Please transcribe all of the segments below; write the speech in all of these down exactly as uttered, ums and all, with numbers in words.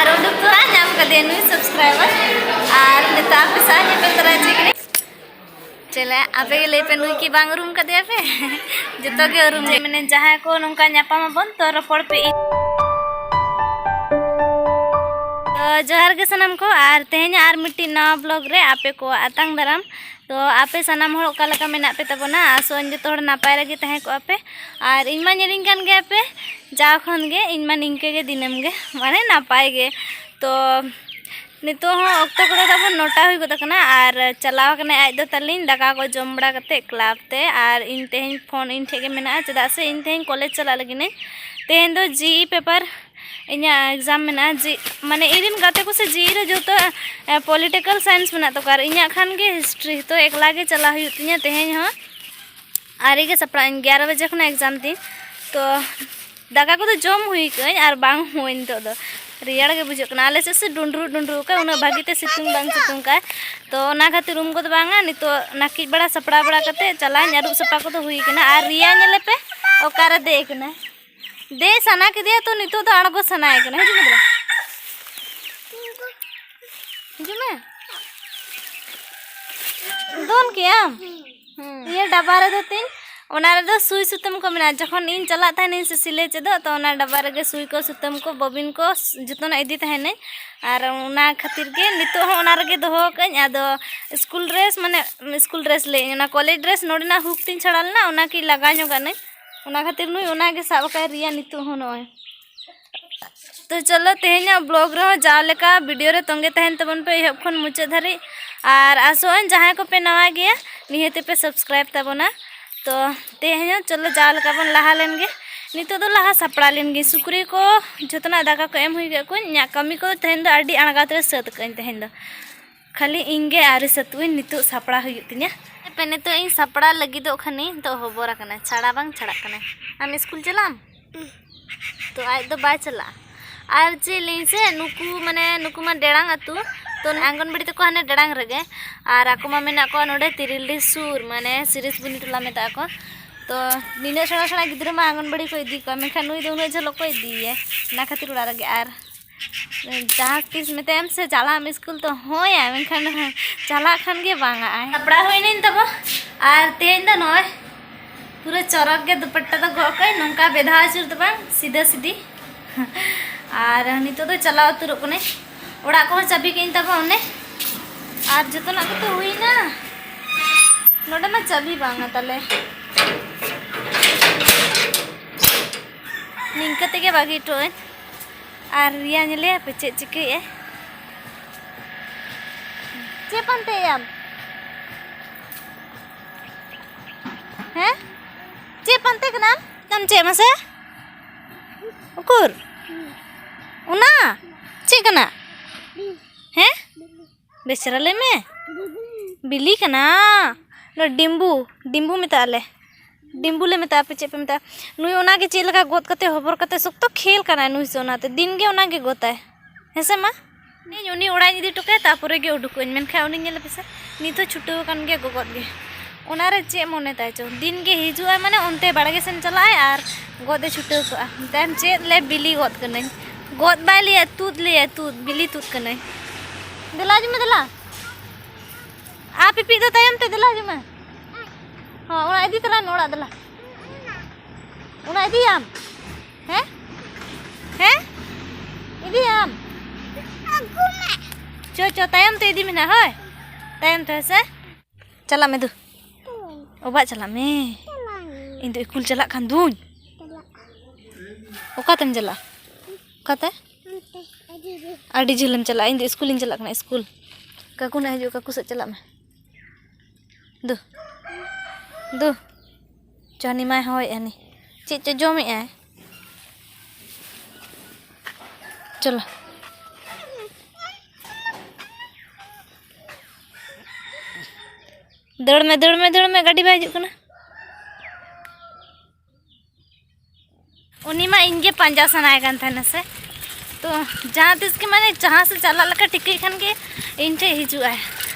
ᱟᱨ ᱩᱰᱩᱠ ᱛᱚᱨᱟ ᱧᱟᱢ ᱠᱟᱫᱮᱭᱟ ᱱᱩᱭ subscriber᱾ ᱟᱨ ᱱᱤᱛᱚᱜ ᱟᱯᱮ ᱥᱟᱶ ᱧᱮᱯᱮᱞ ᱛᱚᱨᱟ ᱦᱚᱪᱚᱭ ᱠᱟᱹᱱᱟᱹᱧ᱾ ᱪᱮᱞᱮ ᱟᱯᱮ ᱜᱮ ᱞᱟᱹᱭ ᱯᱮ, ᱱᱩᱭ ᱠᱤ ᱵᱟᱝ ᱩᱨᱩᱢ ᱠᱟᱫᱮᱭᱟ ᱯᱮ? ᱡᱚᱛᱚ ᱜᱮ ᱩᱨᱩᱢ ᱜᱮ, ᱢᱟᱱᱮ ᱡᱟᱦᱟᱸᱭ ᱠᱚ ᱱᱚᱝᱠᱟ ᱧᱟᱯᱟᱢ ᱟᱵᱚᱱ ᱛᱚ ᱨᱚᱯᱚᱲ ᱯᱮ᱾ ᱛᱚ ᱡᱚᱦᱟᱨ ᱜᱮ ᱥᱟᱱᱟᱢ ᱠᱚ, ᱟᱨ ᱛᱮᱦᱮᱧ ᱟᱨ ᱢᱤᱫᱴᱤᱡ ᱱᱟᱣᱟ vlog ᱨᱮ ᱟᱯᱮ ᱠᱚ ᱟᱛᱟᱝ ᱫᱟᱨᱟᱢ᱾ ᱛᱚ ᱟᱯᱮ ᱥᱟᱱᱟᱢ ᱦᱚᱲ ᱚᱠᱟ ᱞᱮᱠᱟ ᱢᱮᱱᱟᱜ ᱯᱮ ᱛᱟᱵᱚᱱᱟ? ᱟᱥᱚᱜ ᱟᱹᱧ ᱡᱚᱛᱚ ᱦᱚᱲ ᱱᱟᱯᱟᱭ ᱨᱮᱜᱮ ᱛᱟᱦᱮᱸ ᱠᱚᱜᱼᱟ ᱯᱮ᱾ ᱟᱨ ᱤᱧ ᱢᱟ ᱧᱮᱞᱤᱧ ᱠᱟᱱ ᱜᱮᱭᱟ ᱯᱮ, ᱡᱟᱣ ᱠᱷᱚᱱ ᱜᱮ ᱤᱧ ᱢᱟ ᱱᱤᱝᱠᱟᱹ ᱜᱮ ᱫᱤᱱᱟᱹᱢ ᱜᱮ, ᱢᱟᱱᱮ ᱱᱟᱯᱟᱭ ᱜᱮ᱾ ᱛᱚ ᱱᱤᱛᱚᱜ ᱦᱚᱸ ᱚᱠᱛᱚ ᱠᱚᱫᱚ ᱛᱟᱵᱚᱱ ᱱᱚᱴᱟ ᱦᱩᱭ ᱜᱚᱫ ᱟᱠᱟᱱᱟ, ᱟᱨ ᱪᱟᱞᱟᱣ ᱠᱟᱱᱟᱭ ᱟᱡ ᱫᱚ ᱛᱟᱹᱞᱤᱧ ᱫᱟᱠᱟ ᱠᱚ ᱡᱚᱢ ᱵᱟᱲᱟ ᱠᱟᱛᱮᱫ club ᱛᱮ᱾ ᱟᱨ ᱤᱧ ᱛᱮᱦᱮᱧ phone ᱤᱧ ᱴᱷᱮᱡ ᱜᱮ ᱢᱮᱱᱟᱜᱼᱟ, ᱪᱮᱫᱟᱜ ᱥᱮ ᱤᱧ ᱛᱮᱦᱮᱧ college ᱪᱟᱞᱟᱜ ᱞᱟᱹᱜᱤᱫ ᱤᱧ᱾ ᱛᱮᱦᱮᱧ ᱫᱚ JE paper ᱤᱧᱟᱹᱜ exam ᱢᱮᱱᱟᱜᱼᱟ᱾ ᱡᱮ ᱢᱟᱱᱮ ᱤᱧ ᱨᱮᱱ ᱜᱟᱛᱮ ᱠᱚ ᱥᱮ JE ᱨᱮ ᱡᱚᱛᱚ, ᱮ, political science ᱢᱮᱱᱟᱜ ᱛᱟᱠᱚᱣᱟ, ᱟᱨ ᱤᱧᱟᱹᱜ ᱠᱷᱟᱱ ᱜᱮ history᱾ ᱛᱚ ᱮᱠᱞᱟ ᱜᱮ ᱪᱟᱞᱟᱜ ᱦᱩᱭᱩᱜ ᱛᱤᱧᱟᱹ ᱛᱮᱦᱮᱧ ᱦᱚᱸ᱾ ᱟᱹᱣᱨᱤ ᱜᱮ ᱥᱟᱯᱲᱟᱜ ᱟᱹᱧ, ᱜᱮᱭᱟᱨᱚ ᱵᱟᱡᱮ ᱠᱷᱚᱱᱟᱜ exam ᱛᱤᱧ᱾ ᱛᱚ ᱫᱟᱠᱟ ᱠᱚᱫᱚ ᱡᱚᱢ ᱦᱩᱭ ᱠᱟᱹᱜᱼᱟᱹᱧ, ᱟᱨ ᱵᱟᱝ ᱦᱩᱭ ᱱᱤᱛᱚᱜ ᱫᱚ, ᱨᱮᱭᱟᱲ ᱜᱮ ᱵᱩᱡᱷᱟᱹᱜ ᱠᱟᱱᱟ᱾ ᱟᱞᱮ ᱥᱮᱫ ᱥᱮ ᱰᱩᱸᱰᱨᱩ ᱰᱩᱸᱰᱨᱩ ᱠᱟᱜ, ᱩᱱᱟᱹᱜ ᱵᱷᱟᱹᱜᱤ ᱛᱮ ᱥᱤᱛᱩᱝ ᱵᱟᱝ ᱥᱤᱛᱩᱝ ᱠᱟᱜ᱾ ᱛᱚ ᱚᱱᱟ ᱠᱷᱟᱹᱛᱤᱨ ᱩᱢ ᱠᱚᱫᱚ ᱵᱟᱝᱟ, ᱱᱤᱛᱚᱜ ᱱᱟᱹᱠᱤᱡ ᱵᱟᱲᱟ ᱥᱟᱯᱲᱟᱣ ᱵᱟᱲᱟ ᱠᱟᱛᱮ ᱪᱟᱞᱟᱜ ᱟᱹᱧ, ᱟᱹᱨᱩᱵ ᱥᱟᱯᱷᱟ ᱠᱚᱫᱚ ᱦᱩᱭ ᱠᱟᱱᱟ᱾ ᱟᱨ ᱨᱤᱭᱟ ᱧᱮᱞᱮ ᱯᱮ ᱚᱠᱟᱨᱮ ᱫᱮᱡ ᱠᱟᱱᱟᱭ᱾ ᱫᱮᱡ ᱥᱟᱱᱟ ᱠᱮᱫᱮᱭᱟ ᱛᱚ ᱱᱤᱛᱚᱜ ᱫᱚ ᱟᱬᱜᱚ ᱥᱟᱱᱟᱭᱮ ᱠᱟᱱᱟ᱾ ᱦᱤᱡᱩᱜ ᱢᱮ ᱫᱮᱞᱟ᱾ ᱦᱤᱡᱩᱜ ᱢᱮ᱾ ᱫᱚᱱ ᱠᱮᱜ ᱟᱢ? ᱦᱩᱸ᱾ ᱱᱤᱭᱟᱹ ᱰᱟᱵᱟ ᱨᱮᱫᱚ ᱛᱤᱧ, ᱚᱱᱟ ᱨᱮᱫᱚ ᱥᱩᱭ ᱥᱩᱛᱟᱹᱢ ᱠᱚ ᱢᱮᱱᱟᱜᱼᱟ᱾ ᱡᱚᱠᱷᱚᱱ ᱤᱧ ᱪᱟᱞᱟᱜ ᱛᱟᱦᱮᱱᱤᱧ ᱥᱮ ᱥᱤᱞᱟᱹᱭ ᱪᱮᱫᱚᱜ, ᱛᱚ ᱚᱱᱟ ᱰᱟᱵᱟ ᱨᱮᱜᱮ ᱥᱩᱭ ᱠᱚ, ᱥᱩᱛᱟᱹᱢ ᱠᱚ, ᱵᱚᱵᱤᱱ ᱠᱚ, ᱡᱚᱛᱚᱱᱟᱜ ᱤᱫᱤ ᱛᱟᱦᱮᱱᱟᱹᱧ᱾ ᱟᱨ ᱚᱱᱟ ᱠᱷᱟᱹᱛᱤᱨ ᱜᱮ ᱱᱤᱛᱚᱜ ᱦᱚᱸ ᱚᱱᱟ ᱨᱮᱜᱮ ᱫᱚᱦᱚ ᱠᱟᱜ ᱟᱹᱧ᱾ ᱟᱫᱚ ᱥᱠᱩᱞ dress, ᱢᱟᱱᱮ ᱥᱠᱩᱞ dress ᱞᱟᱹᱭᱟᱹᱧ, ᱚᱱᱟ college dress ᱱᱚᱰᱮᱱᱟᱜ hook ᱛᱤᱧ ᱪᱷᱟᱲᱟ ᱞᱮᱱᱟ, ᱚᱱᱟ ᱠᱤ ᱞᱟᱜᱟᱣ ᱧᱚᱜᱟᱜ ᱱᱟᱹᱧ᱾ ᱚᱱᱟ ᱠᱷᱟᱹᱛᱤᱨ ᱱᱩᱭ ᱚᱱᱟ ᱜᱮ ᱥᱟᱵ ᱟᱠᱟᱫ ᱨᱤᱭᱟ ᱱᱤᱛᱚᱜ ᱦᱚᱸ ᱱᱚᱜᱼᱚᱭ᱾ ᱛᱚ ᱪᱚᱞᱚ, ᱛᱮᱦᱮᱧᱟᱜ vlog ᱨᱮᱦᱚᱸ ᱡᱟᱣ ᱞᱮᱠᱟ video ᱨᱮ ᱛᱚᱸᱜᱮ ᱛᱟᱦᱮᱱ ᱛᱟᱵᱚᱱ ᱯᱮ ᱮᱦᱚᱵ ᱠᱷᱚᱱ ᱢᱩᱪᱟᱹᱫ ᱫᱷᱟᱹᱨᱤᱡ᱾ ᱟᱨ ᱟᱥᱚᱜ ᱟᱹᱧ ᱡᱟᱦᱟᱸᱭ ᱠᱚᱯᱮ ᱱᱟᱣᱟ ᱜᱮᱭᱟ, ᱱᱤᱦᱟᱹᱛ ᱯᱮ subscribe ᱛᱟᱵᱚᱱᱟ᱾ ᱛᱚ ᱛᱮᱦᱮᱧ ᱦᱚᱸ ᱪᱚᱞᱚ ᱡᱟᱣ ᱞᱮᱠᱟ ᱵᱚᱱ ᱞᱟᱦᱟ ᱞᱮᱱ ᱜᱮ᱾ ᱱᱤᱛᱚᱜ ᱫᱚ ᱞᱟᱦᱟ ᱥᱟᱯᱲᱟᱣ ᱞᱮᱱ ᱜᱮ᱾ ᱥᱩᱠᱨᱤ ᱠᱚ ᱡᱚᱛᱚᱱᱟᱜ ᱫᱟᱠᱟ ᱠᱚ ᱮᱢ ᱦᱩᱭ ᱠᱮᱫ ᱠᱚᱣᱟᱧ, ᱤᱧᱟᱹᱜ ᱠᱟᱹᱢᱤ ᱠᱚ ᱛᱮᱦᱮᱧ ᱫᱚ ᱟᱹᱰᱤ ᱟᱬᱜᱟᱛ ᱨᱮ ᱥᱟᱹᱛ ᱠᱟᱜ ᱟᱹᱧ ᱛᱮᱦᱮᱧ ᱫᱚ᱾ ᱠᱷᱟᱹᱞᱤ ᱤᱧ ᱜᱮ ᱟᱹᱣᱨᱤ ᱥᱟᱹᱛᱩᱜ ᱟᱹᱧ, ᱱᱤᱛᱚᱜ ᱥᱟᱯᱲᱟᱣ ᱦᱩᱭᱩᱜ ᱛᱤᱧᱟᱹ᱾ ᱦᱟᱯᱮ, ᱱᱤᱛᱚᱜ ᱤᱧ ᱥᱟᱯᱲᱟᱣ ᱞᱟᱹᱜᱤᱫᱚᱜ ᱠᱷᱟᱱᱤᱧ, ᱱᱤᱛᱚᱜ ᱦᱚᱵᱚᱨ ᱟᱠᱟᱱᱟ, ᱪᱷᱟᱲᱟ ᱵᱟᱝ ᱪᱷᱟᱲᱟᱜ ᱠᱟᱱᱟ᱾ ᱟᱢ ᱥᱠᱩᱞ ᱪᱟᱞᱟᱜ ᱟᱢ? ᱛᱚ ᱟᱡ ᱫᱚ ᱵᱟᱭ ᱪᱟᱞᱟᱜᱼᱟ᱾ ᱟᱨ ᱪᱮᱫ ᱞᱟᱹᱭᱟᱹᱧ ᱥᱮ, ᱱᱩᱠᱩ ᱢᱟᱱᱮ, ᱱᱩᱠᱩ ᱢᱟ ᱰᱮᱲᱟᱝ ᱟᱹᱛᱩ, ᱛᱚ ᱟᱝᱜᱚᱱᱵᱟᱲᱤ ᱛᱟᱠᱚ ᱦᱟᱱᱮ ᱰᱮᱲᱟᱝ ᱨᱮᱜᱮ, ᱟᱨ ᱟᱠᱚ ᱢᱟ ᱢᱮᱱᱟᱜ ᱠᱚᱣᱟ ᱱᱚᱰᱮ ᱛᱤᱨᱤᱞᱰᱤ ᱥᱩᱨ, ᱢᱟᱱᱮ ᱥᱤᱨᱤᱥᱵᱩᱱᱤ ᱴᱚᱞᱟ ᱢᱮᱛᱟᱜᱼᱟ ᱠᱚ᱾ ᱛᱚ ᱱᱤᱱᱟᱹᱜ ᱥᱮᱬᱟ ᱥᱮᱬᱟ ᱜᱤᱫᱽᱨᱟᱹ ᱢᱟ ᱟᱝᱜᱚᱱᱵᱟᱲᱤ ᱠᱚ ᱤᱫᱤ ᱠᱚᱣᱟ, ᱢᱮᱱᱠᱷᱟᱱ ᱱᱩᱭ ᱫᱚ ᱩᱱᱟᱹᱜ ᱡᱷᱟᱹᱞ ᱚᱠᱚᱭ ᱤᱫᱤᱭᱮᱭᱟ? ᱚᱱᱟ ᱠᱷᱟᱹᱛᱤᱨ ᱚᱲᱟᱜ ᱨᱮᱜᱮ᱾ ᱟᱨ ᱡᱟᱦᱟᱸ ᱛᱤᱥ ᱢᱮᱛᱟᱭᱟᱢ ᱥᱮ ᱪᱟᱞᱟᱜ ᱟᱢ ᱥᱠᱩᱞ, ᱛᱚ ᱦᱳᱭᱟᱭ, ᱢᱮᱱᱠᱷᱟᱱ ᱪᱟᱞᱟᱜ ᱠᱷᱟᱱ ᱜᱮ ᱵᱟᱝ ᱟᱜᱼᱟᱭ᱾ ᱥᱟᱯᱲᱟᱣ ᱦᱩᱭᱱᱟᱹᱧ ᱛᱟᱵᱚ, ᱟᱨ ᱛᱮᱦᱮᱧ ᱫᱚ ᱱᱚᱜᱼᱚᱭ ᱯᱩᱨᱟᱹ ᱪᱚᱨᱚᱠ ᱜᱮ ᱫᱩᱯᱟᱴᱴᱟ ᱫᱚ ᱜᱚᱜ ᱠᱟᱜ ᱟᱹᱧ, ᱱᱚᱝᱠᱟ ᱵᱮᱫᱷᱟ ᱟᱹᱪᱩᱨ ᱫᱚ ᱵᱟᱝ, ᱥᱤᱫᱷᱟᱹ ᱥᱤᱫᱷᱤ᱾ ᱟᱨ ᱱᱤᱛᱚᱜ ᱫᱚ ᱪᱟᱞᱟᱣ ᱩᱛᱟᱹᱨᱚᱜ ᱠᱟᱹᱱᱟᱹᱧ᱾ ᱚᱲᱟᱜ ᱠᱚᱦᱚᱸ ᱪᱟᱹᱵᱤ ᱠᱟᱜ ᱟᱹᱧ ᱛᱟᱵᱚ ᱚᱱᱮ, ᱟᱨ ᱡᱚᱛᱚᱱᱟᱜ ᱜᱮᱛᱚ ᱦᱩᱭᱱᱟ᱾ ᱱᱚᱰᱮ ᱢᱟ ᱪᱟᱹᱵᱤ ᱵᱟᱝᱟ ᱛᱟᱞᱮ, ᱱᱤᱝᱠᱟᱹ ᱛᱮᱜᱮ ᱵᱟᱹᱜᱤ ᱦᱚᱴᱚ ᱟᱹᱧ᱾ ᱟᱨ ᱨᱤᱭᱟ ᱧᱮᱞᱮᱭᱟ ᱯᱮ ᱪᱮᱫ ᱪᱤᱠᱟᱹᱭᱮᱫᱼᱟᱭ᱾ ᱪᱮᱫ ᱯᱟᱱᱛᱮᱭᱟᱢ? ᱦᱮᱸ, ᱪᱮᱫ ᱯᱟᱱᱛᱮ ᱠᱟᱱᱟᱢ? ᱟᱢ ᱪᱮᱫ ᱢᱟᱥᱮ? ᱩᱠᱩᱨ? ᱚᱱᱟ? ᱪᱮᱫ ᱠᱟᱱᱟ? ᱦᱮᱸ? ᱵᱮᱥ ᱪᱮᱦᱨᱟ ᱞᱟᱹᱭ ᱢᱮ᱾ ᱵᱤᱞᱤ ᱠᱟᱱᱟ᱾ ᱱᱚᱣᱟ ᱰᱤᱢᱵᱩ, ᱰᱤᱢᱵᱩ ᱢᱮᱛᱟᱜ ᱟᱞᱮ᱾ ᱰᱤᱢᱵᱩ ᱞᱮ ᱢᱮᱛᱟᱜᱼᱟ, ᱟᱯᱮ ᱪᱮᱫ ᱯᱮ ᱢᱮᱛᱟᱜᱼᱟ? ᱱᱩᱭ ᱚᱱᱟᱜᱮ ᱪᱮᱫ ᱞᱮᱠᱟ ᱜᱚᱫ ᱠᱟᱛᱮ ᱦᱚᱵᱚᱨ ᱠᱟᱛᱮ ᱥᱚᱠᱛᱚ ᱠᱷᱮᱞ ᱠᱟᱱᱟᱭ ᱱᱩᱭ ᱥᱮ ᱚᱱᱟᱛᱮ᱾ ᱫᱤᱱ ᱜᱮ ᱚᱱᱟᱜᱮ ᱜᱚᱫᱟᱭ᱾ ᱦᱮᱸ ᱥᱮ ᱢᱟ? ᱤᱧ ᱩᱱᱤ ᱚᱲᱟᱜ ᱤᱧ ᱤᱫᱤ ᱦᱚᱴᱚ ᱠᱟᱭᱟ, ᱛᱟᱨᱯᱚᱨᱮ ᱜᱮ ᱩᱰᱩᱠᱚᱜ ᱟᱹᱧ᱾ ᱢᱮᱱᱠᱷᱟᱱ ᱩᱱᱤ ᱧᱮᱞ ᱯᱮᱥᱮ, ᱱᱤᱛ ᱦᱚᱸ ᱪᱷᱩᱴᱟᱹᱣ ᱟᱠᱟᱱ ᱜᱮᱭᱟ ᱜᱚᱜᱚᱫ ᱜᱮ᱾ ᱚᱱᱟᱨᱮ ᱪᱮᱫ ᱢᱚᱱᱮ ᱛᱟᱭ ᱪᱚ, ᱫᱤᱱ ᱜᱮ ᱦᱤᱡᱩᱜᱼᱟᱭ, ᱢᱟᱱᱮ ᱚᱱᱛᱮ ᱵᱟᱲᱜᱮ ᱥᱮᱱ ᱪᱟᱞᱟᱜᱼᱟᱭ ᱟᱨ ᱜᱚᱫ ᱮ ᱪᱷᱩᱴᱟᱹᱣ ᱠᱚᱜᱼᱟ᱾ ᱢᱮᱛᱟᱭᱟᱢ ᱪᱮᱫ ᱞᱮ ᱵᱤᱞᱤ ᱜᱚᱫ ᱠᱟᱹᱱᱟᱹᱧ᱾ ᱜᱚᱫ ᱵᱟᱭ ᱞᱟᱹᱭᱟ, ᱛᱩᱫ ᱞᱟᱹᱭᱟ, ᱛᱩᱫ, ᱵᱤᱞᱤ ᱛᱩᱫ ᱠᱟᱹᱱᱟᱹᱧ᱾ ᱫᱮᱞᱟ ᱦᱤᱡᱩᱜ ᱢᱮ, ᱫᱮᱞᱟ᱾ ᱟᱨ ᱯᱤᱯᱤ ᱫᱚ ᱛᱟᱭᱚᱢ ᱛᱮ, ᱫᱮᱞᱟ ᱦᱤᱡᱩᱜ ᱢᱮ᱾ ᱦᱚᱸ, ᱚᱱᱟ ᱤᱫᱤ ᱛᱚᱨᱟᱭ ᱢᱮ ᱚᱲᱟᱜ, ᱫᱮᱞᱟ᱾ ᱚᱱᱟ ᱤᱫᱤᱭᱟᱢ? ᱦᱮᱸ? ᱦᱮᱸ? ᱤᱫᱤᱭᱟᱢ? ᱟᱹᱜᱩ ᱢᱮ᱾ ᱪᱚ, ᱪᱚ, ᱛᱟᱭᱚᱢ ᱛᱮ ᱤᱫᱤ ᱢᱮ ᱱᱟᱜ, ᱦᱳᱭ? ᱛᱟᱭᱚᱢ ᱛᱮ, ᱦᱮᱸ ᱥᱮ? ᱪᱟᱞᱟᱜ ᱢᱮ ᱫᱩ᱾ ᱚᱵᱟᱜ ᱪᱟᱞᱟᱜ ᱢᱮ᱾ ᱪᱟᱞᱟᱜ ᱢᱮ᱾ ᱤᱧ ᱫᱚ ᱤᱥᱠᱩᱞ ᱪᱟᱞᱟᱜ ᱠᱷᱟᱱ ᱫᱩᱧ᱾ ᱪᱟᱞᱟᱜ᱾ ᱚᱠᱟᱛᱮᱢ ᱪᱟᱞᱟᱜᱼᱟ? ᱚᱠᱟᱛᱮ? ᱚᱱᱛᱮ, ᱟᱹᱰᱤ ᱡᱷᱟᱹᱞ᱾ ᱟᱹᱰᱤ ᱡᱷᱟᱹᱞᱮᱢ ᱪᱟᱞᱟᱜᱼᱟ? ᱤᱧ ᱫᱚ ᱤᱥᱠᱩᱞᱤᱧ ᱪᱟᱞᱟᱜ ᱠᱟᱱᱟ, ᱤᱥᱠᱩᱞ᱾ ᱠᱟᱠᱩ ᱱᱟᱜ ᱦᱤᱡᱩᱜ, ᱠᱟᱠᱩ ᱥᱮᱫ ᱪᱟᱞᱟᱜ ᱢᱮ᱾ ᱫᱩ, ᱫᱩ, ᱪᱚ ᱦᱟᱹᱱᱤ ᱢᱟᱭ ᱦᱚᱦᱚᱭᱮᱫ ᱦᱟᱹᱱᱤ᱾ ᱪᱮᱫ ᱪᱚ ᱡᱚᱢᱮᱫ ᱟᱭ᱾ ᱪᱚᱞᱚ᱾ ᱫᱟᱹᱲ ᱢᱮ, ᱫᱟᱹᱲ ᱢᱮ, ᱫᱟᱹᱲ ᱢᱮ, ᱜᱟᱹᱰᱤ ᱵᱟᱭ ᱦᱤᱡᱩᱜ ᱠᱟᱱᱟ᱾ ᱩᱱᱤ ᱢᱟ ᱤᱧ ᱜᱮ ᱯᱟᱸᱡᱟ ᱥᱟᱱᱟᱭᱮ ᱠᱟᱱ ᱛᱟᱦᱮᱱᱟ ᱥᱮ᱾ ᱛᱚ ᱡᱟᱦᱟᱸ ᱛᱤᱥ ᱜᱮ ᱢᱟᱱᱮ ᱡᱟᱦᱟᱸ ᱥᱮᱫ ᱪᱟᱞᱟᱜ ᱞᱮᱠᱟ ᱴᱷᱤᱠᱟᱹᱭ ᱠᱷᱟᱱ ᱜᱮ ᱤᱧ ᱴᱷᱮᱱ ᱦᱤᱡᱩᱜ ᱟᱭ᱾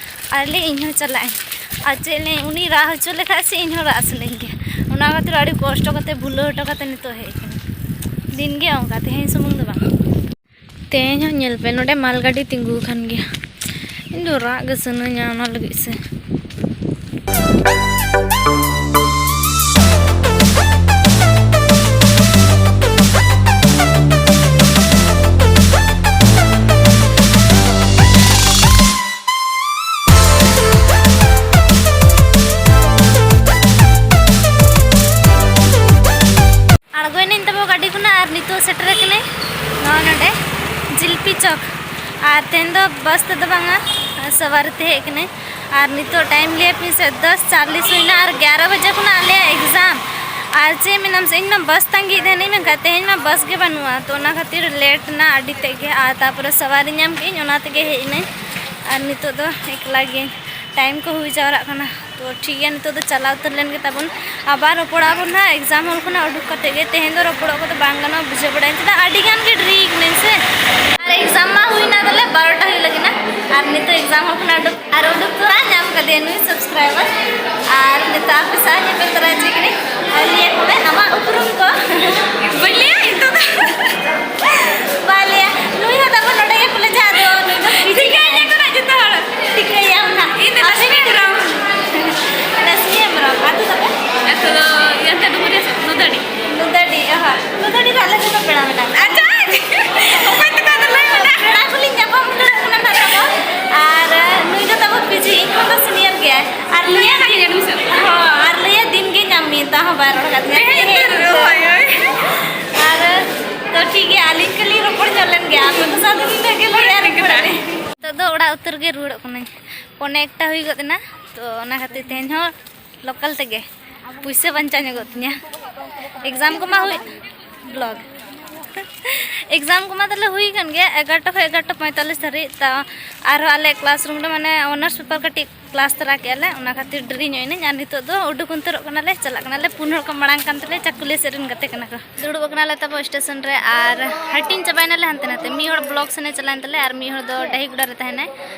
ᱟᱨ ᱞᱟᱹᱭ ᱤᱧ ᱦᱚᱸ ᱪᱟᱞᱟᱜ ᱟᱹᱧ᱾ ᱟᱨ ᱪᱮᱫ ᱞᱟᱹᱭ ᱩᱱᱤ ᱨᱟᱜ ᱦᱚᱪᱚ ᱞᱮᱠᱷᱟᱡ ᱥᱮ ᱤᱧ ᱦᱚᱸ ᱨᱟᱜ ᱥᱟᱱᱟᱧ ᱜᱮᱭᱟ᱾ ᱚᱱᱟ ᱠᱷᱟᱹᱛᱤᱨ ᱟᱹᱰᱤ ᱠᱚᱥᱴᱚ ᱠᱟᱛᱮ ᱵᱷᱩᱞᱟᱹᱣ ᱦᱚᱴᱚ ᱠᱟᱛᱮ ᱱᱤᱛᱚᱜ ᱦᱮᱡ ᱟᱠᱟᱱᱟ᱾ ᱫᱤᱱ ᱜᱮ ᱚᱱᱠᱟ, ᱛᱮᱦᱮᱧ ᱥᱩᱢᱩᱝ ᱫᱚ ᱵᱟᱝ᱾ ᱛᱮᱦᱮᱧ ᱦᱚᱸ ᱧᱮᱞ ᱯᱮ, ᱱᱚᱰᱮ ᱢᱟᱞ ᱜᱟᱹᱰᱤ ᱛᱤᱸᱜᱩ ᱟᱠᱟᱱ ᱜᱮᱭᱟ᱾ ᱤᱧ ᱫᱚ ᱨᱟᱜ ᱜᱮ ᱥᱟᱱᱟᱧᱟ ᱚᱱᱟ ᱞᱟᱹᱜᱤᱫ ᱥᱮ᱾ ᱟᱬᱜᱚᱭᱮᱱᱟᱹᱧ ᱛᱟᱵᱚ ᱜᱟᱹᱰᱤ ᱠᱷᱚᱱᱟᱜ ᱟᱨ ᱱᱤᱛᱚᱜ ᱥᱮᱴᱮᱨ ᱟᱠᱟᱱᱟᱹᱧ ᱱᱚᱣᱟ ᱱᱚᱰᱮ ᱡᱤᱞᱯᱤ ᱪᱚᱠ᱾ ᱟᱨ ᱛᱮᱦᱮᱧ ᱫᱚ ᱵᱟᱥ ᱛᱮᱫᱚ ᱵᱟᱝᱟ, ᱥᱟᱣᱟᱨᱤ ᱛᱮ ᱦᱮᱡ ᱟᱠᱟᱱᱟᱹᱧ᱾ ᱟᱨ ᱱᱤᱛᱚᱜ ᱴᱟᱭᱤᱢ ᱞᱟᱹᱭᱟ ᱯᱮ ᱥᱮ ᱫᱚᱥ ᱪᱟᱞᱞᱤᱥ ᱦᱩᱭᱱᱟ ᱟᱨ ᱜᱭᱟᱨᱟ ᱵᱟᱡᱮ ᱠᱷᱚᱱᱟᱜ ᱟᱞᱮᱭᱟᱜ ᱮᱠᱡᱟᱢ᱾ ᱟᱨ ᱪᱮᱫ ᱢᱮᱱᱟᱢ ᱥᱮ, ᱤᱧ ᱢᱟ ᱵᱟᱥ ᱛᱟᱺᱜᱤᱭᱮᱫ ᱛᱟᱦᱮᱱᱤᱧ, ᱢᱮᱱᱠᱷᱟᱱ ᱛᱮᱦᱮᱧ ᱢᱟ ᱵᱟᱥ ᱜᱮ ᱵᱟᱹᱱᱩᱜᱼᱟ, ᱛᱚ ᱚᱱᱟ ᱠᱷᱟᱹᱛᱤᱨ ᱞᱮᱴ ᱮᱱᱟ ᱟᱹᱰᱤ ᱛᱮᱫ ᱜᱮ᱾ ᱟᱨ ᱛᱟᱨᱯᱚᱨᱮ ᱥᱟᱣᱟᱨᱤ ᱧᱟᱢ ᱠᱮᱫᱟᱹᱧ, ᱚᱱᱟ ᱛᱮᱜᱮ ᱦᱮᱡ ᱮᱱᱟᱹᱧ᱾ ᱟᱨ ᱱᱤᱛᱚᱜ ᱫᱚ ᱮᱠᱞᱟ ᱜᱤᱭᱟᱹᱧ, ᱴᱟᱭᱤᱢ ᱠᱚ ᱦᱩᱭ ᱡᱟᱣᱨᱟᱜ ᱠᱟᱱᱟ᱾ ᱛᱚ ᱴᱷᱤᱠ ᱜᱮᱭᱟ, ᱱᱤᱛᱚᱜ ᱫᱚ ᱪᱟᱞᱟᱣ ᱩᱛᱟᱹᱨ ᱞᱮᱱ ᱜᱮ ᱛᱟᱵᱚᱱ᱾ ᱟᱵᱟᱨ ᱨᱚᱯᱚᱲᱚᱜ ᱟᱵᱚᱱ ᱱᱟᱦᱟᱜ ᱮᱠᱡᱟᱢ ᱦᱚᱞ ᱠᱷᱚᱱᱟᱜ ᱩᱰᱩᱠ ᱠᱟᱛᱮ ᱜᱮ᱾ ᱛᱮᱦᱮᱧ ᱫᱚ ᱨᱚᱯᱚᱲᱚᱜ ᱠᱚᱫᱚ ᱵᱟᱝ ᱜᱟᱱᱚᱜᱼᱟ, ᱵᱩᱡᱷᱟᱹᱣ ᱵᱟᱲᱟᱭᱟ, ᱪᱮᱫᱟᱜ ᱟᱹᱰᱤ ᱜᱟᱱ ᱜᱮ ᱰᱮᱨᱤ ᱠᱟᱹᱱᱟᱹᱧ ᱥᱮ᱾ ᱟᱨ ᱮᱠᱡᱟᱢ ᱢᱟ ᱦᱩᱭᱱᱟ ᱛᱟᱞᱮ ᱵᱟᱨᱚᱴᱟ ᱦᱩᱭᱩᱜ ᱞᱟᱹᱜᱤᱫ ᱱᱟ, ᱟᱨ ᱱᱤᱛᱚᱜ ᱮᱠᱡᱟᱢ ᱦᱚᱞ ᱠᱷᱚᱱᱟᱜ ᱩᱰᱩᱠ, ᱟᱨ ᱩᱰᱩᱠ ᱛᱚᱨᱟ ᱧᱟᱢ ᱠᱟᱫᱮᱭᱟ ᱱᱩᱭ ᱥᱟᱵᱥᱠᱨᱟᱭᱵᱟᱨ᱾ ᱟᱨ ᱱᱤᱛᱚᱜ ᱟᱯᱮ ᱥᱟᱶ ᱧᱮᱯᱮᱞ ᱛᱚᱨᱟ ᱦᱚᱪᱚᱭ ᱠᱟᱹᱱᱟᱹᱧ᱾ ᱟᱨ ᱞᱟᱹᱭᱟ ᱠᱚ ᱢᱮ ᱟᱢᱟᱜ ᱩᱯᱨᱩᱢ ᱠᱚ᱾ ᱵᱟᱹᱧ ᱞᱟᱹᱭᱟ ᱱᱤᱛᱚᱜ ᱫᱚ᱾ ᱵᱟᱭ ᱞᱟᱹᱭᱟ᱾ ᱱᱩᱭ ᱦᱚᱸ ᱛᱟᱵᱚᱱ ᱱᱚᱰᱮ ᱜᱮ ᱠᱚᱞᱮᱡᱽ ᱟᱫᱚ ᱱᱩᱭ ᱫᱚ ᱴᱷᱤᱠᱟᱹᱭᱟ ᱠᱚ ᱱᱟᱜ ᱡᱚᱛᱚ ᱦᱚᱲ᱾ ᱴᱷᱤᱠᱟᱹᱭᱟᱢ ᱱᱟᱜ᱾ ᱤᱧ ᱫᱚ ᱟᱯᱮ ᱞᱟᱥᱢᱤ ᱦᱮᱢᱵᱨᱚᱢ᱾ ᱞᱟᱥᱢᱤ ᱦᱮᱢᱵᱨᱚᱢ᱾ ᱟᱹᱛᱩ ᱛᱟᱯᱮ? ᱟᱹᱛᱩ ᱫᱚ ᱤᱭᱟᱹ ᱛᱮ ᱰᱩᱢᱩᱨᱤᱭᱟᱹ ᱥᱮᱫ, ᱱᱩᱫᱟᱹᱰᱤ᱾ ᱱᱩᱫᱟᱹᱰᱤ, ᱚᱦᱚ᱾ ᱱᱩᱫᱟᱹᱰᱤ ᱨᱮ ᱟᱞᱮ ᱥᱮᱫ ᱫᱚ ᱯᱮᱲᱟ ᱢᱮᱱᱟᱜ ᱠᱚᱣᱟ᱾ ᱟᱪᱪᱷᱟ᱾ ᱚᱠᱚᱭ ᱛᱟᱠᱚ ᱫᱚ ᱞᱟᱹᱭ ᱢᱮ ᱱᱟᱜ᱾ ᱯᱮᱲᱟ ᱠᱚᱞᱤᱧ ᱧᱟᱯᱟᱢ ᱩᱛᱟᱹᱨᱚᱜ ᱠᱟᱱᱟ ᱱᱟᱜ ᱛᱟᱠᱚ᱾ ᱟᱨ ᱱᱩᱭ ᱫᱚ ᱛᱟᱵᱚ ᱯᱤᱡᱤ, ᱤᱧ ᱠᱷᱚᱱ ᱫᱚ ᱥᱤᱱᱤᱭᱟᱨ ᱜᱮᱭᱟᱭ᱾ ᱟᱨ ᱞᱟᱹᱭᱟ ᱱᱤᱭᱟᱹ ᱫᱤᱱ, admission᱾ ᱦᱚᱸ, ᱟᱨ ᱞᱟᱹᱭᱟ ᱫᱤᱱ ᱜᱮ ᱧᱟᱢ ᱢᱮ, ᱛᱟᱣ ᱦᱚᱸ ᱵᱟᱭ ᱨᱚᱲ ᱠᱟᱫᱤᱧᱟ᱾ ᱦᱮᱸ, ᱦᱳᱭ, ᱦᱳᱭ᱾ ᱟᱨ ᱛᱚ ᱴᱷᱤᱠ ᱜᱮᱭᱟ, ᱟᱹᱞᱤᱧ ᱠᱚᱞᱤᱧ ᱨᱚᱯᱚᱲ ᱧᱚᱜ ᱞᱮᱱ ᱜᱮ, ᱟᱯᱮ ᱠᱚ ᱥᱟᱶ ᱫᱚ ᱱᱤᱱᱟᱹᱜ ᱜᱮ ᱞᱟᱹᱭᱟ ᱨᱚᱯᱚᱲ ᱟᱹᱞᱤᱧ᱾ ᱱᱤᱛᱚᱜ ᱫᱚ ᱚᱲᱟᱜ ᱩᱛᱟᱹᱨ ᱜᱮ ᱨᱩᱣᱟᱹᱲᱚᱜ ᱠᱟᱹᱱᱟᱹᱧ᱾ ᱯᱚᱱᱮ ᱮᱠᱴᱟ ᱦᱩᱭ ᱜᱚᱫ ᱮᱱᱟ, ᱛᱚ ᱚᱱᱟ ᱠᱷᱟᱹᱛᱤᱨ ᱛᱮᱦᱮᱧ ᱦᱚᱸ ᱞᱳᱠᱟᱞ ᱛᱮᱜᱮ ᱯᱩᱭᱥᱟᱹ ᱵᱟᱧᱪᱟᱣ ᱧᱚᱜᱚᱜ ᱛᱤᱧᱟ᱾ ᱮᱠᱡᱟᱢ ᱠᱚᱢᱟ ᱦᱩᱭ, ᱵᱞᱚᱜ᱾ ᱮᱠᱡᱟᱢ ᱠᱚᱢᱟ ᱛᱟᱦᱞᱮ ᱦᱩᱭ ᱠᱟᱱ ᱜᱮᱭᱟ ᱮᱜᱟᱨᱚᱴᱟ ᱠᱷᱚᱱ ᱮᱜᱟᱨᱚᱴᱟ ᱯᱚᱸᱭᱛᱟᱞᱞᱤᱥ ᱫᱷᱟᱹᱨᱤᱡ᱾ ᱛᱟ ᱟᱨᱦᱚᱸ ᱟᱞᱮ ᱠᱞᱟᱥ ᱨᱩᱢ ᱨᱮ ᱢᱟᱱᱮ ᱚᱱᱟᱨᱥ ᱯᱮᱯᱟᱨ ᱠᱟᱹᱴᱤᱡ ᱠᱞᱟᱥ ᱛᱚᱨᱟ ᱠᱮᱜᱼᱟ ᱞᱮ, ᱚᱱᱟ ᱠᱷᱟᱹᱛᱤᱨ ᱰᱮᱨᱤ ᱧᱚᱜ ᱮᱱᱟᱹᱧ᱾ ᱟᱨ ᱱᱤᱛᱚᱜ ᱫᱚ ᱩᱰᱩᱠ ᱩᱛᱟᱹᱨᱚᱜ ᱠᱟᱱᱟᱞᱮ, ᱪᱟᱞᱟᱜ ᱠᱟᱱᱟᱞᱮ᱾ ᱯᱩᱱ ᱦᱚᱲ ᱠᱚ ᱢᱟᱲᱟᱝ ᱠᱟᱱ ᱛᱟᱞᱮᱭᱟ, ᱪᱟᱠᱩᱞᱤᱭᱟᱹ ᱥᱮᱫ ᱨᱮᱱ ᱜᱟᱛᱮ ᱠᱟᱱᱟ ᱠᱚ᱾ ᱫᱩᱲᱩᱵ ᱟᱠᱟᱱᱟᱞᱮ ᱛᱟᱵᱚ ᱥᱴᱮᱥᱚᱱ ᱨᱮ ᱟᱨ ᱦᱟᱹᱴᱤᱧ ᱪᱟᱵᱟᱭᱱᱟᱞᱮ ᱦᱟᱱᱛᱮ ᱱᱟᱛᱮ᱾ ᱢᱤᱫ ᱦᱚᱲ ᱵᱞᱚᱠ ᱥᱮᱱᱮ ᱪᱟᱞᱟᱣᱮᱱ ᱛᱟᱞᱮᱭᱟ ᱟᱨ ᱢᱤᱫ ᱦᱚᱲ ᱫᱚ ᱰᱟᱹᱦᱤᱜᱩᱰᱟ ᱨᱮ ᱛᱟᱦᱮᱱᱟᱭ᱾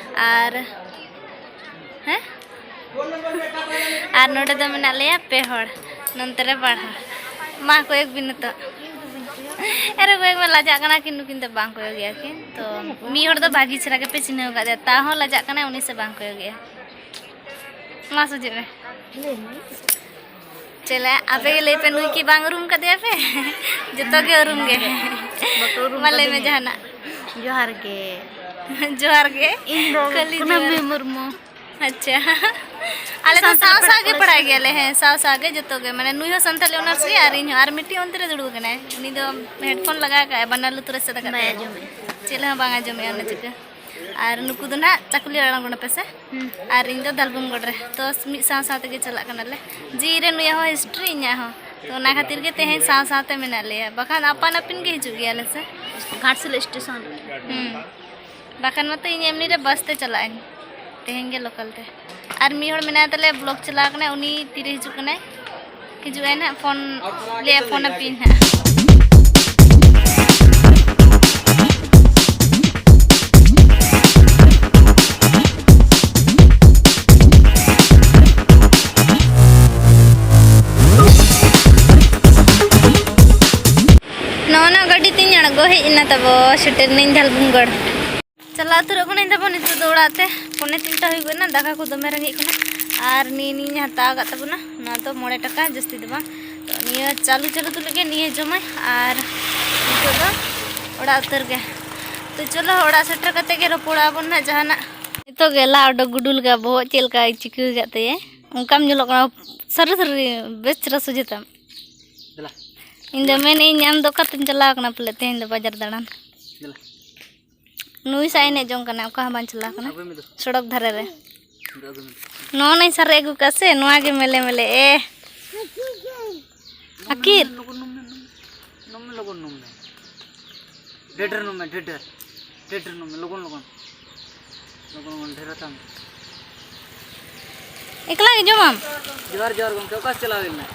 ᱟᱨ ᱦᱮᱸ? ᱟᱨ ᱱᱚᱰᱮ ᱫᱚ ᱢᱮᱱᱟᱜ ᱞᱮᱭᱟ ᱯᱮ ᱦᱚᱲ ᱱᱚᱱᱛᱮ ᱨᱮ ᱯᱟᱲᱦᱟᱣ᱾ ᱢᱟ ᱠᱚᱭᱚᱜ ᱵᱤᱱ ᱱᱤᱛᱚᱜ᱾ ᱟᱨᱮ ᱠᱚᱭᱮᱠ ᱢᱟ ᱞᱟᱡᱟᱜ ᱠᱟᱱᱟ ᱠᱤᱱ, ᱱᱩᱠᱤᱱ ᱫᱚ ᱵᱟᱝ ᱠᱚᱭᱚᱜ ᱜᱮᱭᱟ ᱠᱤᱱ᱾ ᱛᱚ ᱢᱤᱫ ᱦᱚᱲ ᱫᱚ ᱵᱷᱟᱹᱜᱤ ᱪᱮᱦᱨᱟ ᱜᱮᱯᱮ ᱪᱤᱱᱦᱟᱹᱣ ᱟᱠᱟᱫᱮᱭᱟ, ᱛᱟᱣ ᱦᱚᱸ ᱞᱟᱡᱟᱜ ᱠᱟᱱᱟᱭ, ᱩᱱᱤ ᱥᱮ ᱵᱟᱝ ᱠᱚᱭᱚᱜ ᱜᱮᱭᱟ᱾ ᱢᱟ ᱥᱚᱡᱷᱮᱜ ᱢᱮ᱾ ᱪᱮᱞᱮ, ᱟᱯᱮ ᱜᱮ ᱞᱟᱹᱭ ᱯᱮ, ᱱᱩᱭ ᱠᱤ ᱵᱟᱝ ᱩᱨᱩᱢ ᱠᱟᱫᱮᱭᱟ ᱯᱮ? ᱡᱚᱛᱚ ᱜᱮ ᱩᱨᱩᱢ ᱜᱮ᱾ ᱵᱟᱠᱚ ᱩᱨᱩᱢ ᱢᱟ ᱞᱟᱹᱭ ᱢᱮ ᱠᱟᱫᱤᱧᱟ᱾ ᱡᱟᱦᱟᱱᱟᱜ᱾ ᱡᱚᱦᱟᱨ ᱜᱮ᱾ ᱡᱚᱦᱟᱨ ᱜᱮ᱾ ᱤᱧ ᱫᱚ ᱠᱷᱟᱹᱞᱤ ᱠᱩᱱᱟᱹᱢᱤ ᱡᱚᱦᱟᱨ᱾ ᱢᱩᱨᱢᱩ᱾ ᱟᱪᱪᱷᱟ᱾ ᱟᱞᱮ ᱫᱚ ᱥᱟᱱᱛᱟᱲ ᱥᱟᱶ ᱥᱟᱶ ᱯᱟᱲᱦᱟᱜ ᱜᱮ ᱠᱚᱞᱮᱡᱽ ᱯᱟᱲᱦᱟᱜ ᱨᱮ᱾ ᱜᱮᱭᱟᱞᱮ, ᱦᱮᱸ, ᱥᱟᱶ ᱥᱟᱶ ᱜᱮ ᱡᱚᱛᱚ ᱜᱮ᱾ ᱢᱟᱱᱮ ᱱᱩᱭ ᱦᱚᱸ ᱥᱟᱱᱛᱟᱲᱤ ᱚᱱᱟᱨᱥ ᱜᱮ ᱟᱨ ᱤᱧ ᱦᱚᱸ᱾ ᱟᱨ ᱢᱤᱫᱴᱤᱡ ᱚᱱᱛᱮ ᱨᱮ ᱫᱩᱲᱩᱵ ᱟᱠᱟᱱᱟᱭ, ᱩᱱᱤ ᱫᱚ ᱦᱮᱰᱯᱷᱳᱱ ᱞᱟᱜᱟᱣ ᱠᱟᱜᱼᱟᱭ, ᱵᱟᱱᱟᱨ ᱞᱩᱛᱩᱨ ᱨᱮ ᱥᱮᱫ ᱟᱠᱟᱫ ᱵᱟᱭ ᱛᱟᱭᱟ᱾ ᱟᱸᱡᱚᱢᱮᱫᱼᱟ᱾ ᱪᱮᱫ ᱦᱚᱸ ᱵᱟᱝ ᱟᱸᱡᱚᱢᱮᱫᱼᱟ ᱚᱱᱟ ᱪᱤᱠᱟᱹ᱾ ᱟᱨ ᱱᱩᱠᱩ ᱫᱚ ᱱᱟᱦᱟᱜ ᱪᱟᱠᱩᱞᱤᱭᱟᱹ ᱟᱲᱟᱝ ᱠᱟᱱᱟ ᱯᱮ ᱥᱮ? ᱦᱩᱸ᱾ ᱟᱨ ᱤᱧ ᱫᱚ ᱫᱟᱞᱵᱩᱝᱜᱚᱲ ᱨᱮ᱾ ᱛᱚ ᱢᱤᱫ ᱥᱟᱶ ᱥᱟᱶ ᱛᱮᱜᱮ ᱪᱟᱞᱟᱜ ᱠᱟᱱᱟᱞᱮ᱾ ᱡᱤᱣᱤ ᱨᱮ ᱱᱩᱭᱟᱜ ᱦᱚᱸ ᱦᱤᱥᱴᱨᱤ, ᱤᱧᱟᱹᱜ ᱦᱚᱸ᱾ ᱛᱚ ᱚᱱᱟ ᱠᱷᱟᱹᱛᱤᱨ ᱜᱮ ᱛᱮᱦᱮᱧ ᱥᱟᱶ ᱥᱟᱶ ᱛᱮ ᱢᱮᱱᱟᱜ ᱞᱮᱭᱟ, ᱵᱟᱠᱷᱟᱱ ᱟᱯᱟᱱ ᱟᱹᱯᱤᱱ ᱜᱮ ᱦᱤᱡᱩᱜ ᱜᱮᱭᱟᱞᱮ ᱥᱮ᱾ ᱜᱷᱟᱴᱥᱤᱞᱟᱹ ᱥᱴᱮᱥᱚᱱ᱾ ᱦᱩᱸ᱾ ᱵᱟᱠᱷᱟᱱ ᱢᱟᱛᱚ ᱤᱧ ᱮᱢᱱᱤ ᱨᱮ ᱵᱟᱥ ᱛᱮ ᱪᱟᱞᱟᱜ ᱟᱹᱧ, ᱛᱮᱦᱮᱧ ᱜᱮ ᱞᱳᱠᱟᱞ ᱛᱮ᱾ ᱟᱨ ᱢᱤᱫ ᱦᱚᱲ ᱢᱮᱱᱟᱭ ᱛᱟᱞᱮᱭᱟ, ᱵᱞᱚᱠ ᱪᱟᱞᱟᱣ ᱠᱟᱱᱟᱭ, ᱩᱱᱤ ᱛᱤᱨᱮ ᱦᱤᱡᱩᱜ ᱠᱟᱱᱟᱭ? ᱦᱤᱡᱩᱜ ᱟᱭ ᱱᱟᱦᱟᱜ, ᱯᱷᱳᱱ, ᱞᱟᱹᱭᱟ ᱯᱷᱳᱱ ᱟᱯᱮᱭᱟᱹᱧ ᱱᱟᱦᱟᱜ᱾ ᱱᱚᱜᱼᱚ ᱱᱟ ᱜᱟᱹᱰᱤ ᱛᱤᱧ ᱟᱬᱜᱚ ᱦᱮᱡ ᱮᱱᱟ ᱛᱟᱵᱚ, ᱥᱮᱴᱮᱨ ᱱᱟᱹᱧ ᱫᱷᱟᱞᱵᱷᱩᱢᱜᱚᱲ᱾ ᱪᱟᱞᱟᱣ ᱩᱛᱟᱹᱨᱚᱜ ᱠᱟᱹᱱᱟᱹᱧ ᱛᱟᱵᱚ ᱱᱤᱛᱚᱜ ᱫᱚ ᱚᱲᱟᱜ ᱛᱮ᱾ ᱯᱚᱱᱮ ᱛᱤᱱᱴᱟ ᱦᱩᱭᱩᱜ ᱠᱟᱱᱟ, ᱫᱟᱠᱟ ᱠᱚ ᱫᱚᱢᱮ ᱨᱮᱸᱜᱮᱡ ᱠᱟᱱᱟ᱾ ᱟᱨ ᱱᱤᱭᱟᱹ ᱱᱤᱭᱟᱹᱧ ᱦᱟᱛᱟᱣ ᱟᱠᱟᱫ ᱛᱟᱵᱚᱱᱟ, ᱱᱚᱣᱟ ᱫᱚ ᱢᱚᱬᱮ ᱴᱟᱠᱟ, ᱡᱟᱹᱥᱛᱤ ᱫᱚ ᱵᱟᱝ᱾ ᱛᱚ ᱱᱤᱭᱟᱹ ᱪᱟᱹᱞᱩ ᱪᱟᱹᱞᱩ ᱛᱩᱞᱩᱡ ᱜᱮ ᱱᱤᱭᱟᱹ ᱡᱚᱢᱟᱭ ᱟᱨ ᱱᱤᱛᱚᱜ ᱫᱚ ᱚᱲᱟᱜ ᱩᱛᱟᱹᱨ ᱜᱮ᱾ ᱛᱚ ᱪᱚᱞᱚ, ᱚᱲᱟᱜ ᱥᱮᱴᱮᱨ ᱠᱟᱛᱮ ᱜᱮ ᱨᱚᱯᱚᱲᱚᱜ ᱟᱵᱚᱱ ᱱᱟᱦᱟᱜ ᱡᱟᱦᱟᱱᱟᱜ᱾ ᱱᱤᱛᱚᱜ ᱜᱮ ᱞᱟ ᱚᱰᱚᱠ ᱜᱩᱰᱩ ᱞᱮᱠᱟ ᱵᱚᱦᱚᱜ ᱪᱮᱫ ᱞᱮᱠᱟᱭ ᱪᱤᱠᱟᱹ ᱟᱠᱟᱫ ᱛᱟᱭᱟ, ᱚᱱᱠᱟᱢ ᱧᱮᱞᱚᱜ ᱠᱟᱱᱟ ᱥᱟᱹᱨᱤ ᱥᱟᱹᱨᱤ ᱵᱮᱥ ᱪᱮᱦᱨᱟ ᱥᱚᱡᱷᱮ ᱛᱟᱢ᱾ ᱫᱮᱞᱟ᱾ ᱤᱧ ᱫᱚ ᱢᱮᱱᱮᱫ ᱟᱹᱧ ᱟᱢ ᱫᱚ ᱚᱠᱟᱛᱮᱢ ᱪᱟᱞᱟᱣ ᱠᱟᱱᱟ ᱯᱟᱞᱮ ᱛᱮᱦᱮᱧ ᱫᱚ ᱵᱟᱡᱟᱨ ᱫᱟᱬᱟᱱ? ᱫᱮᱞᱟ᱾ ᱱᱩᱭ ᱥᱟᱶ ᱮᱱᱮᱡ ᱡᱚᱝ ᱠᱟᱱᱟ, ᱚᱠᱟ ᱦᱚᱸ ᱵᱟᱝ ᱪᱟᱞᱟᱣ ᱠᱟᱱᱟ᱾ ᱟᱹᱜᱩᱭ ᱢᱮ ᱫᱚ᱾ ᱥᱚᱲᱚᱠ ᱫᱷᱟᱨᱮ ᱨᱮ᱾ ᱫᱚ ᱟᱹᱜᱩᱭ ᱢᱮ᱾ ᱱᱚᱜᱼᱚ ᱱᱟᱧ ᱥᱟᱨᱮᱡ ᱟᱹᱜᱩ ᱠᱟᱜᱼᱟ ᱥᱮ, ᱱᱚᱣᱟ ᱜᱮ ᱢᱮᱞᱮ ᱢᱮᱞᱮ, ᱮ᱾ ᱟᱹᱠᱤᱨ᱾ ᱱᱚᱢ ᱢᱮ, ᱱᱚᱢ ᱢᱮ, ᱱᱚᱢ ᱢᱮ᱾ ᱱᱚᱢ ᱢᱮ, ᱞᱚᱜᱚᱱ ᱱᱚᱢ ᱢᱮ᱾ ᱰᱷᱮᱨ ᱰᱷᱮᱨ ᱱᱚᱢ ᱢᱮ, ᱰᱷᱮᱨ ᱰᱷᱮᱨ᱾ ᱰᱷᱮᱨ ᱰᱷᱮᱨ ᱱᱚᱢ ᱢᱮ, ᱞᱚᱜᱚᱱ ᱞᱚᱜᱚᱱ᱾ ᱞᱚᱜᱚᱱ ᱞᱚᱜᱚᱱ, ᱰᱷᱮᱨ ᱦᱟᱛᱟᱣ ᱢᱮ᱾ ᱮᱠᱞᱟ ᱜᱮ ᱡᱚᱢᱟᱢ? ᱡᱚᱦᱟᱨ, ᱡᱚᱦᱟᱨ ᱜᱚᱢᱠᱮ, ᱚᱠᱟ ᱥᱮᱫ ᱪᱟᱞᱟᱣ ᱦᱩᱭ ᱞᱮᱱᱟ?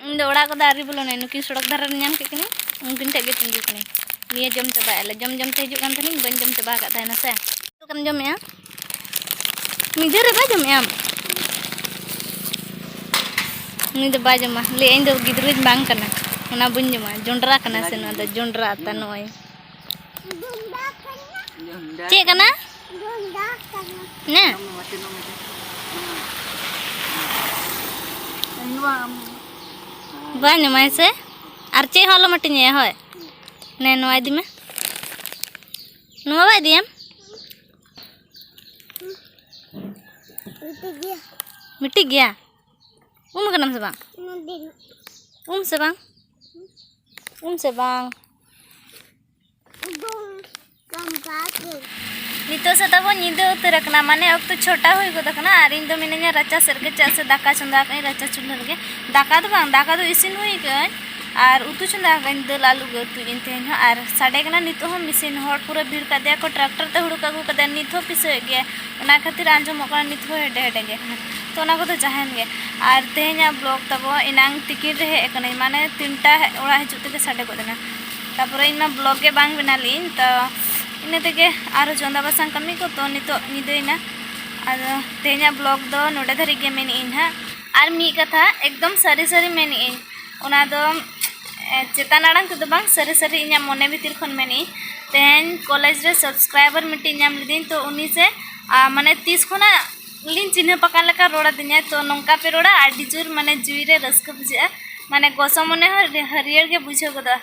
ᱤᱧ ᱫᱚ ᱚᱲᱟᱜ ᱠᱚᱫᱚ ᱟᱹᱣᱨᱤ ᱵᱚᱞᱚᱱᱟᱹᱧ, ᱱᱩᱠᱤᱱ ᱥᱚᱲᱚᱠ ᱫᱷᱟᱨᱮ ᱨᱮ ᱧᱟᱢ ᱠᱮᱫ ᱠᱤᱱᱟᱹᱧ, ᱩᱱᱠᱤᱱ ᱴᱷᱮᱱ ᱜᱮ ᱛᱤᱸᱜᱩ ᱠᱟᱹᱱᱟᱹᱧ᱾ ᱱᱤᱭᱟᱹ ᱡᱚᱢ ᱪᱟᱵᱟᱭᱮᱫ ᱞᱮ, ᱡᱚᱢ ᱡᱚᱢ ᱛᱮ ᱦᱤᱡᱩᱜ ᱠᱟᱱ ᱛᱟᱦᱮᱱᱤᱧ, ᱵᱟᱹᱧ ᱡᱚᱢ ᱪᱟᱵᱟ ᱟᱠᱟᱫ ᱛᱟᱦᱮᱱᱟ ᱥᱮ᱾ ᱪᱮᱫ ᱞᱮᱠᱟᱢ ᱡᱚᱢᱮᱜᱼᱟ? ᱢᱤᱫ ᱫᱷᱟᱣ ᱨᱮ ᱵᱟᱭ ᱡᱚᱢᱮᱜᱼᱟ ᱟᱢ? ᱩᱱᱤ ᱫᱚ ᱵᱟᱭ ᱡᱚᱢᱟ, ᱞᱟᱹᱭᱟ ᱤᱧ ᱫᱚ ᱜᱤᱫᱽᱨᱟᱹᱧ ᱵᱟᱝ ᱠᱟᱱᱟ᱾ ᱚᱱᱟ ᱵᱟᱹᱧ ᱡᱚᱢᱟ᱾ ᱡᱚᱱᱰᱨᱟ ᱠᱟᱱᱟ ᱥᱮ ᱱᱚᱣᱟ ᱫᱚ? ᱡᱚᱱᱰᱨᱟ ᱟᱛᱟ ᱱᱚᱜᱼᱚᱭ᱾ ᱪᱮᱫ ᱠᱟᱱᱟ? ᱦᱮᱸ᱾ ᱵᱟᱝ ᱮᱢᱟᱭ ᱥᱮ? ᱟᱨ ᱪᱮᱫ ᱦᱚᱸ ᱟᱞᱚᱢ ᱦᱟᱹᱴᱤᱧᱟᱭᱟ, ᱦᱳᱭ᱾ ᱱᱮ, ᱱᱚᱣᱟ ᱤᱫᱤ ᱢᱮ᱾ ᱱᱚᱣᱟ ᱵᱟᱭ ᱤᱫᱤᱭᱟᱢ? ᱢᱤᱫᱴᱤᱡ ᱜᱮᱭᱟ᱾ ᱢᱤᱫᱴᱤᱡ ᱜᱮᱭᱟ? ᱩᱢ ᱠᱟᱱᱟᱢ ᱥᱮ ᱵᱟᱝ? ᱩᱢ ᱥᱮ ᱵᱟᱝ? ᱩᱢ ᱥᱮ ᱵᱟᱝ? ᱱᱤᱛᱚᱜ ᱥᱮ ᱛᱟᱵᱚ ᱧᱤᱫᱟᱹ ᱩᱛᱟᱹᱨ ᱟᱠᱟᱱᱟ, ᱢᱟᱱᱮ ᱚᱠᱛᱚ ᱪᱷᱚᱴᱟ ᱦᱩᱭ ᱜᱚᱫ ᱟᱠᱟᱱᱟ᱾ ᱟᱨ ᱤᱧ ᱫᱚ ᱢᱤᱱᱟᱹᱧᱟ ᱨᱟᱪᱟ ᱥᱮᱫ ᱨᱮᱜᱮ, ᱪᱮᱫᱟᱜ ᱥᱮ ᱫᱟᱠᱟ ᱪᱚᱸᱫᱟ ᱟᱠᱟᱫᱟᱹᱧ ᱨᱟᱪᱟ ᱪᱩᱞᱦᱟᱹ ᱨᱮᱜᱮ᱾ ᱫᱟᱠᱟ ᱫᱚ ᱵᱟᱝ, ᱫᱟᱠᱟ ᱫᱚ ᱤᱥᱤᱱ ᱦᱩᱭ ᱟᱠᱟᱫᱟᱹᱧ ᱟᱨ ᱩᱛᱩ ᱪᱚᱸᱫᱟ ᱟᱠᱟᱫᱟᱹᱧ, ᱫᱟᱹᱞ ᱟᱹᱞᱩ ᱜᱮ ᱩᱛᱩᱭᱮᱫᱟᱹᱧ ᱛᱮᱦᱮᱧ ᱦᱚᱸ᱾ ᱟᱨ ᱥᱟᱰᱮ ᱠᱟᱱᱟ ᱱᱤᱛᱚᱜ ᱦᱚᱸ ᱢᱮᱥᱤᱱ, ᱦᱚᱲ ᱯᱩᱨᱟᱹ ᱵᱷᱤᱲ ᱠᱟᱫᱮᱭᱟ ᱠᱚ, ᱴᱨᱟᱠᱴᱟᱨ ᱛᱮ ᱦᱩᱲᱩ ᱠᱚ ᱟᱹᱜᱩ ᱠᱟᱫᱮᱭᱟ, ᱱᱤᱛ ᱦᱚᱸ ᱯᱤᱥᱟᱹᱭᱮᱫ ᱜᱮᱭᱟ᱾ ᱚᱱᱟ ᱠᱷᱟᱹᱛᱤᱨ ᱟᱸᱡᱚᱢᱚᱜ ᱠᱟᱱᱟ ᱱᱤᱛ ᱦᱚᱸ ᱦᱮᱰᱮ ᱦᱮᱰᱮ ᱜᱮ᱾ ᱛᱚ ᱚᱱᱟ ᱠᱚᱫᱚ ᱡᱟᱦᱟᱸᱭᱮᱱ ᱜᱮ᱾ ᱟᱨ ᱛᱮᱦᱮᱧᱟᱜ ᱵᱞᱚᱜ ᱛᱟᱵᱚ ᱮᱱᱟᱝ ᱛᱤᱠᱤᱱ ᱨᱮ ᱦᱮᱡ ᱟᱠᱟᱱᱟᱹᱧ, ᱢᱟᱱᱮ ᱛᱤᱱᱴᱟ ᱚᱲᱟᱜ ᱦᱤᱡᱩᱜ ᱛᱮᱜᱮ ᱥᱟᱰᱮ ᱜᱚᱫ ᱮᱱᱟ᱾ ᱛᱟᱯᱚᱨᱮ ᱤᱧ ᱢᱟ ᱵᱞᱚᱜ ᱜᱮ ᱵᱟᱝ ᱵᱮᱱᱟᱣ ᱞᱮᱫᱟᱹᱧ, ᱛᱚ ᱤᱱᱟᱹ ᱛᱮᱜᱮ ᱟᱨᱦᱚᱸ ᱪᱚᱸᱫᱟ ᱵᱟᱥᱟᱝ ᱠᱟᱹᱢᱤ ᱠᱚ, ᱛᱚ ᱱᱤᱛᱚᱜ ᱧᱤᱫᱟᱹᱭᱮᱱᱟ᱾ ᱟᱫᱚ ᱛᱮᱦᱮᱧᱟᱜ ᱵᱞᱚᱜ ᱫᱚ ᱱᱚᱰᱮ ᱫᱷᱟᱹᱨᱤᱡ ᱜᱮ ᱢᱮᱱᱮᱫ ᱟᱹᱧ ᱦᱟᱸᱜ᱾ ᱟᱨ ᱢᱤᱫ ᱠᱟᱛᱷᱟ, ᱮᱠᱫᱚᱢ ᱥᱟᱹᱨᱤ ᱥᱟᱹᱨᱤ ᱢᱮᱱᱮᱫ ᱟᱹᱧ, ᱚᱱᱟ ᱫᱚ, ᱮ, ᱪᱮᱛᱟᱱ ᱟᱲᱟᱝ ᱛᱮᱫᱚ ᱵᱟᱝ, ᱥᱟᱹᱨᱤ ᱥᱟᱹᱨᱤ ᱤᱧᱟᱹᱜ ᱢᱚᱱᱮ ᱵᱷᱤᱛᱤᱨ ᱠᱷᱚᱱ ᱢᱮᱱᱮᱫ ᱟᱹᱧ᱾ ᱛᱮᱦᱮᱧ ᱠᱚᱞᱮᱡᱽ ᱨᱮ ᱥᱟᱵᱥᱠᱨᱟᱭᱵᱟᱨ ᱢᱤᱫᱴᱤᱡ ᱧᱟᱢ ᱞᱤᱫᱟᱹᱧ, ᱛᱚ ᱩᱱᱤ ᱥᱮ, ᱟ, ᱢᱟᱱᱮ ᱛᱤᱥ ᱠᱷᱚᱱᱟᱜ ᱞᱤᱧ ᱪᱤᱱᱦᱟᱹᱯ ᱟᱠᱟᱱ ᱞᱮᱠᱟ ᱨᱚᱲ ᱟᱹᱫᱤᱧᱟᱭ᱾ ᱛᱚ ᱱᱚᱝᱠᱟ ᱯᱮ ᱨᱚᱲᱟ, ᱟᱹᱰᱤ ᱡᱳᱨ ᱢᱟᱱᱮ ᱡᱤᱣᱤ ᱨᱮ ᱨᱟᱹᱥᱠᱟᱹ ᱵᱩᱡᱷᱟᱹᱜᱼᱟ, ᱢᱟᱱᱮ ᱜᱚᱥᱚ ᱢᱚᱱᱮ ᱦᱚᱸ ᱦᱟᱹᱨᱭᱟᱹᱲ ᱜᱮ ᱵᱩᱡᱷᱟᱹᱣ ᱜᱚᱫᱚᱜᱼᱟ᱾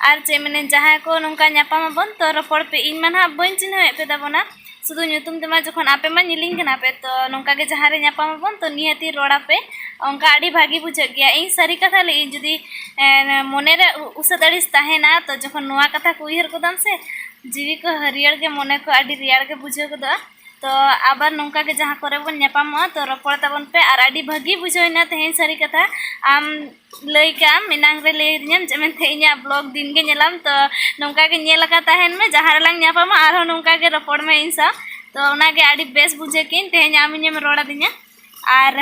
ᱟᱨ ᱪᱮᱫ ᱢᱮᱱᱮ, ᱡᱟᱦᱟᱸᱭ ᱠᱚ ᱱᱚᱝᱠᱟ ᱧᱟᱯᱟᱢ ᱟᱵᱚᱱ, ᱛᱚ ᱨᱚᱯᱚᱲ ᱯᱮ, ᱤᱧ ᱢᱟ ᱱᱟᱦᱟᱜ ᱵᱟᱹᱧ ᱪᱤᱱᱦᱟᱹᱣᱮᱫ ᱯᱮ ᱛᱟᱵᱚᱱᱟ, ᱥᱩᱫᱷᱩ ᱧᱩᱛᱩᱢ ᱛᱮᱢᱟ ᱡᱚᱠᱷᱚᱱ ᱟᱯᱮ ᱢᱟ ᱧᱮᱞᱤᱧ ᱠᱟᱱᱟ ᱯᱮ, ᱛᱚ ᱱᱚᱝᱠᱟ ᱜᱮ ᱡᱟᱦᱟᱸ ᱨᱮ ᱧᱟᱯᱟᱢ ᱟᱵᱚᱱ, ᱛᱚ ᱱᱤᱦᱟᱹᱛᱤ ᱨᱚᱲ ᱟᱯᱮ, ᱚᱱᱠᱟ ᱟᱹᱰᱤ ᱵᱷᱟᱹᱜᱤ ᱵᱩᱡᱷᱟᱹᱜ ᱜᱮᱭᱟ᱾ ᱤᱧ ᱥᱟᱹᱨᱤ ᱠᱟᱛᱷᱟ ᱞᱟᱹᱭ ᱟᱹᱧ, ᱡᱩᱫᱤ, ᱮ, ᱢᱚᱱᱮ ᱨᱮ ᱩ-, ᱩᱥᱟᱹᱫ ᱟᱹᱲᱤᱥ ᱛᱟᱦᱮᱱᱟ, ᱛᱚ ᱡᱚᱠᱷᱚᱱ ᱱᱚᱣᱟ ᱠᱟᱛᱷᱟ ᱠᱚ ᱩᱭᱦᱟᱹᱨ ᱜᱚᱫᱟᱢ ᱥᱮ, ᱡᱤᱣᱤ ᱠᱚ ᱦᱟᱹᱨᱭᱟᱹᱲ ᱜᱮ, ᱢᱚᱱᱮ ᱠᱚ ᱟᱹᱰᱤ ᱨᱮᱭᱟᱲ ᱜᱮ ᱵᱩᱡᱷᱟᱹᱣ ᱜᱚᱫᱚᱜᱼᱟ᱾ ᱛᱚ ᱟᱵᱟᱨ ᱱᱚᱝᱠᱟ ᱜᱮ ᱡᱟᱦᱟᱸ ᱠᱚᱨᱮ ᱵᱚᱱ ᱧᱟᱯᱟᱢᱚᱜᱼᱟ, ᱛᱚ ᱨᱚᱯᱚᱲ ᱛᱟᱵᱚᱱ ᱯᱮ᱾ ᱟᱨ ᱟᱹᱰᱤ ᱵᱷᱟᱹᱜᱤ ᱵᱩᱡᱷᱟᱹᱣ ᱮᱱᱟ ᱛᱮᱦᱮᱧ, ᱥᱟᱹᱨᱤ ᱠᱟᱛᱷᱟ, ᱟᱢ ᱞᱟᱹᱭ ᱠᱟᱜ ᱟᱢ, ᱮᱱᱟᱝ ᱨᱮ ᱞᱟᱹᱭ ᱟᱹᱫᱤᱧᱟᱢ ᱡᱮ ᱢᱮᱱᱛᱮ ᱤᱧᱟᱹᱜ ᱵᱞᱚᱜ ᱫᱤᱱ ᱜᱮ ᱧᱮᱞᱟᱢ, ᱛᱚ ᱱᱚᱝᱠᱟ ᱜᱮ ᱧᱮᱞ ᱟᱠᱟᱫ ᱛᱟᱦᱮᱱ ᱢᱮ, ᱡᱟᱦᱟᱸ ᱨᱮᱞᱟᱝ ᱧᱟᱯᱟᱢᱟ ᱟᱨᱦᱚᱸ ᱱᱚᱝᱠᱟ ᱜᱮ ᱨᱚᱯᱚᱲ ᱢᱮ ᱤᱧ ᱥᱟᱶ᱾ ᱛᱚ ᱚᱱᱟ ᱜᱮ ᱟᱹᱰᱤ ᱵᱮᱥ ᱵᱩᱡᱷᱟᱹᱣ ᱠᱮᱜᱼᱟᱹᱧ ᱛᱮᱦᱮᱧ ᱟᱢ ᱤᱧᱮᱢ ᱨᱚᱲ ᱟᱹᱫᱤᱧᱟ᱾ ᱟᱨ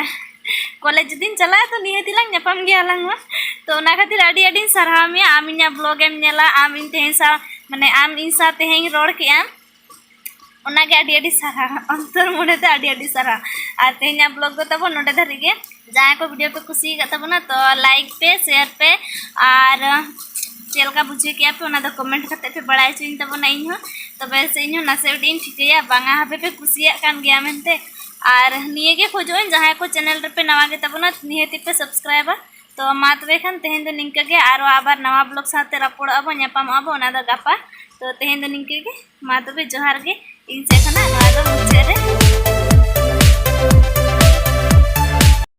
ᱠᱚᱞᱮᱡᱽ ᱡᱩᱫᱤᱧ ᱪᱟᱞᱟᱜᱼᱟ, ᱛᱚ ᱱᱤᱦᱟᱹᱛᱤ ᱞᱟᱝ ᱧᱟᱯᱟᱢ ᱜᱮᱭᱟ ᱟᱞᱟᱝ ᱢᱟ᱾ ᱛᱚ ᱚᱱᱟ ᱠᱷᱟᱹᱛᱤᱨ ᱟᱹᱰᱤ ᱟᱹᱰᱤᱧ ᱥᱟᱨᱦᱟᱣ ᱢᱮᱭᱟ, ᱟᱢ ᱤᱧᱟᱹᱜ ᱵᱞᱚᱜ ᱮᱢ ᱧᱮᱞᱟ, ᱟᱢ ᱤᱧ ᱛᱮᱦᱮᱧ ᱥᱟᱶ, ᱢᱟᱱᱮ ᱟᱢ ᱤᱧ ᱥᱟᱶ ᱛᱮᱦᱮᱧ ᱨᱚᱲ ᱠᱮᱜᱼᱟᱢ, ᱚᱱᱟᱜᱮ ᱟᱹᱰᱤ ᱟᱹᱰᱤ ᱥᱟᱨᱦᱟᱣ, ᱚᱱᱛᱚᱨ ᱢᱚᱱᱮ ᱛᱮ ᱟᱹᱰᱤ ᱟᱹᱰᱤ ᱥᱟᱨᱦᱟᱣ᱾ ᱟᱨ ᱛᱮᱦᱮᱧᱟᱜ ᱵᱞᱚᱜ ᱫᱚ ᱛᱟᱵᱚᱱ ᱱᱚᱰᱮ ᱫᱷᱟᱹᱨᱤᱡ ᱜᱮ᱾ ᱡᱟᱦᱟᱸᱭ ᱠᱚ video ᱯᱮ ᱠᱩᱥᱤᱭᱟᱠᱟᱫ ᱛᱟᱵᱚᱱᱟ, ᱛᱚ like ᱯᱮ, share ᱯᱮ, ᱟᱨ ᱪᱮᱫ ᱞᱮᱠᱟ ᱵᱩᱡᱷᱟᱹᱣ ᱠᱮᱜᱼᱟ ᱯᱮ, ᱚᱱᱟ ᱫᱚ comment ᱠᱟᱛᱮ ᱯᱮ ᱵᱟᱲᱟᱭ ᱦᱚᱪᱚᱧ ᱛᱟᱵᱚᱱᱟ᱾ ᱤᱧ ᱦᱚᱸ ᱛᱚᱵᱮ ᱥᱮ ᱤᱧ ᱦᱚᱸ ᱱᱟᱥᱮ ᱩᱰᱤᱡ ᱤᱧ ᱴᱷᱤᱠᱟᱹᱭᱟ ᱵᱟᱝᱟ ᱦᱟᱯᱮ ᱯᱮ ᱠᱩᱥᱤᱭᱟᱜ ᱠᱟᱱ ᱜᱮᱭᱟ ᱢᱮᱱᱛᱮ᱾ ᱟᱨ ᱱᱤᱭᱟᱹ ᱜᱮ ᱠᱷᱚᱡᱚᱜ ᱟᱹᱧ, ᱡᱟᱦᱟᱸᱭ ᱠᱚ channel ᱨᱮᱯᱮ ᱱᱟᱣᱟ ᱜᱮ ᱛᱟᱵᱚᱱᱟ, ᱱᱤᱦᱟᱹᱛᱤ ᱯᱮ subscribeᱟ᱾ ᱛᱚ ᱢᱟ ᱛᱚᱵᱮ ᱠᱷᱟᱱ ᱛᱮᱦᱮᱧ ᱫᱚ ᱱᱤᱝᱠᱟᱹ ᱜᱮ, ᱟᱨᱚ ᱟᱵᱟᱨ ᱱᱟᱣᱟ vlog ᱥᱟᱶᱛᱮ ᱨᱚᱯᱚᱲᱚᱜᱼᱟ ᱵᱚ, ᱧᱟᱯᱟᱢᱚᱜᱼᱟ ᱵᱚ, ᱚᱱᱟ ᱫᱚ ᱜᱟᱯᱟ᱾ ᱛᱚ ᱛᱮᱦᱮᱧ ᱫᱚ ᱱᱤᱝᱠᱟᱹ ᱜᱮ, ᱢᱟ ᱛᱚᱵᱮ ᱡᱚᱦᱟᱨ ᱜᱮ᱾ ᱤᱧ ᱥᱮᱫ ᱠᱷᱚᱱᱟᱜ ᱱᱚᱣᱟ ᱫᱚ ᱢᱩᱪᱟᱹᱫ ᱨᱮ᱾